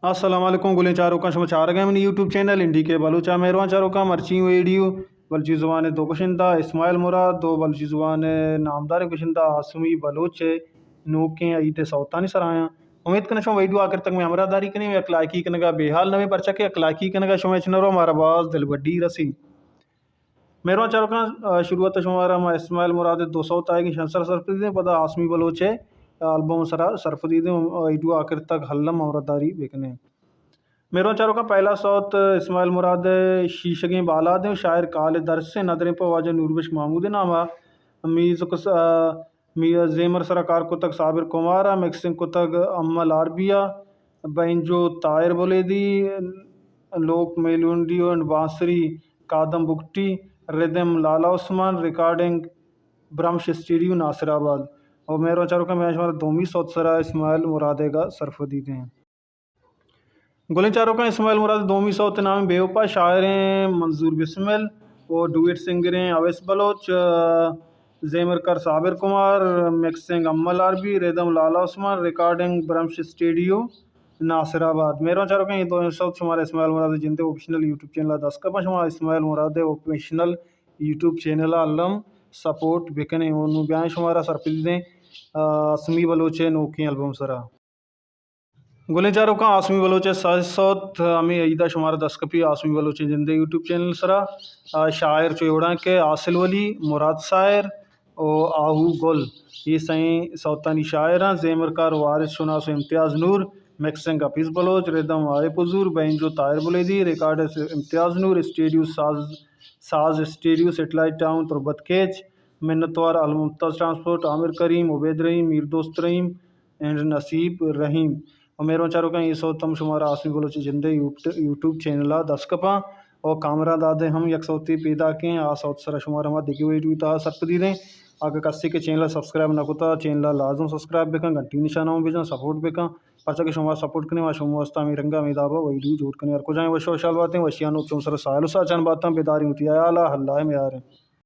السلام علیکم گلیں چاروکاں، شما چارگ ءَ منی یوٹیوب چینل این ڈی کے بلوچ ءَ۔ مہروان چاروکاں، مرچی ویڈیو بلوچی زبان ءِ دو گشندہ اسماعیل مراد ءُ بلوچی زبان ءِ نامداریں گشندہ آسمی بلوچ ءِ نوکیں عید ءِ سوتانی سرا آیاں۔ امید کناں شما ویڈیو آخر تک مئے ہمراہ داری کنیں ءُ یک لائکی کنگ ءَ بے حال نہ بیں، پرچا کہ یک لائکی کنگ ءَ شما ہچ نہ رو، مارا باز دلبڈی رسی۔ مہروان چاروکاں، آ، شروعات ءَ شمارا ما اسماعیل مراد ءِ دو سوت آیگیں شنسر سرپدی دیں، پدا آسمی بلوچ ءِ البم سرا سرپدی دیں، ویڈیو آخر تک ہلم ہمراہ داری بکنیں۔ مہروان چاروکاں، پہلا سوت اسماعیل مراد ءِ شیشگیں بالاد ایں، شاعر کال درس ایں، ندریں پہ واجہ نوربخش محمود ءِ نام ءَ۔ میوزک س-، آ، می-، زیمر سرا کار کتگ صابر کمار ءَ، مکسنگ کتگ امل آر بی ءَ، بینجو طاہر بلیدی، لوک میلونڈی اینڈ بانسری کادم بگٹی، ردم لالا عثمان، ریکارڈنگ برمش اسٹوڈیو ناصر آباد۔ اور مہروان چاروکاں، مئے شمارا دومی سوت سرا اسماعیل مراد ءِ گا سرپدی دیں۔ گلیں چاروکاں، اسماعیل مراد ءِ دومی سوت ءِ نام بے وپا، شاعر ایں منظور بسمل ءُ ڈوئٹ سنگر ایں اویس بلوچ، آ، زیمرکار صابر کمار، مکسنگ امل آر بی، ردم لالا عثمان، ریکارڈنگ برمش اسٹوڈیو ناصر آباد۔ مہروان چاروکاں، اے دوئیں سوت شمارا اسماعیل مراد ءِ جند ءِ آفیشنل یوٹیوب چینل ءَ دست کپاں، شما اسماعیل مراد ءِ آفیشنل یوٹیوب چینل ءَ الم سپورٹ بکنیں۔ اور نوں بیائیں شمارا سرپدی دیں، آ، آسمی بلوچ ءِ نوکیں البم سرا۔ گلیں چاروکاں، آسمی بلوچ ءِ سئے سوت ہمے عید ءَ شمارا دست کپی آسمی بلوچ ءِ جند ءِ یوٹیوب چینل سرا۔ آ، شاعر چو اے وڑاں کہ حاصل ولی، مراد ساحر ءُ آہو گل، اے سئیں سوتانی شاعر آں۔ زیمرکار وارث شناس ءُ امتیاز نور، مکسنگ حفیظ بلوچ، ردم عارف حضور، بینجو طاہر بلیدی، ریکارڈسٹ امتیاز نور، اسٹوڈیو ساز، ساز اسٹوڈیو سیٹلائٹ ٹاؤن تربت کیچ، منتوار الممتاز ٹرانسپورٹ، عامر کریم، عبید رحیم، میر دوست رحیم، اینڈ نصیب رحیم۔ ءُ مہروان چاروکاں، اے سوت ہم شمارا آسمی بلوچ ءِ جند ءِ یوٹ-، یوٹیوب چینل ءَ دست کپاں۔ ءُ کامران داد ءِ ہم یک سوتے پیداک ایں، آ سوت سرا شمارا ما دگہ ویڈیو تہا سرپدی دیں۔ اگہ کسے کہ چینل ءَ سبسکرائب نہ کتا، چینل ءَ لازم سبسکرائب بکن، گھنٹی نشان ءَ ہم بجن، سپورٹ بکن، پرچا کہ شما سپورٹ کنیں، ما شما واسطہ ہمے رنگ ءَ ہمے داب ءَ ویڈیو جوڑ کنیں۔ ہر کجا ایں وش ءُ وشحال باتیں، وشیانی چم سرا ساہیل ءُ ساچان باتاں، بداریں وتی ہیال ءَ، اللہ ءِ میار ایں۔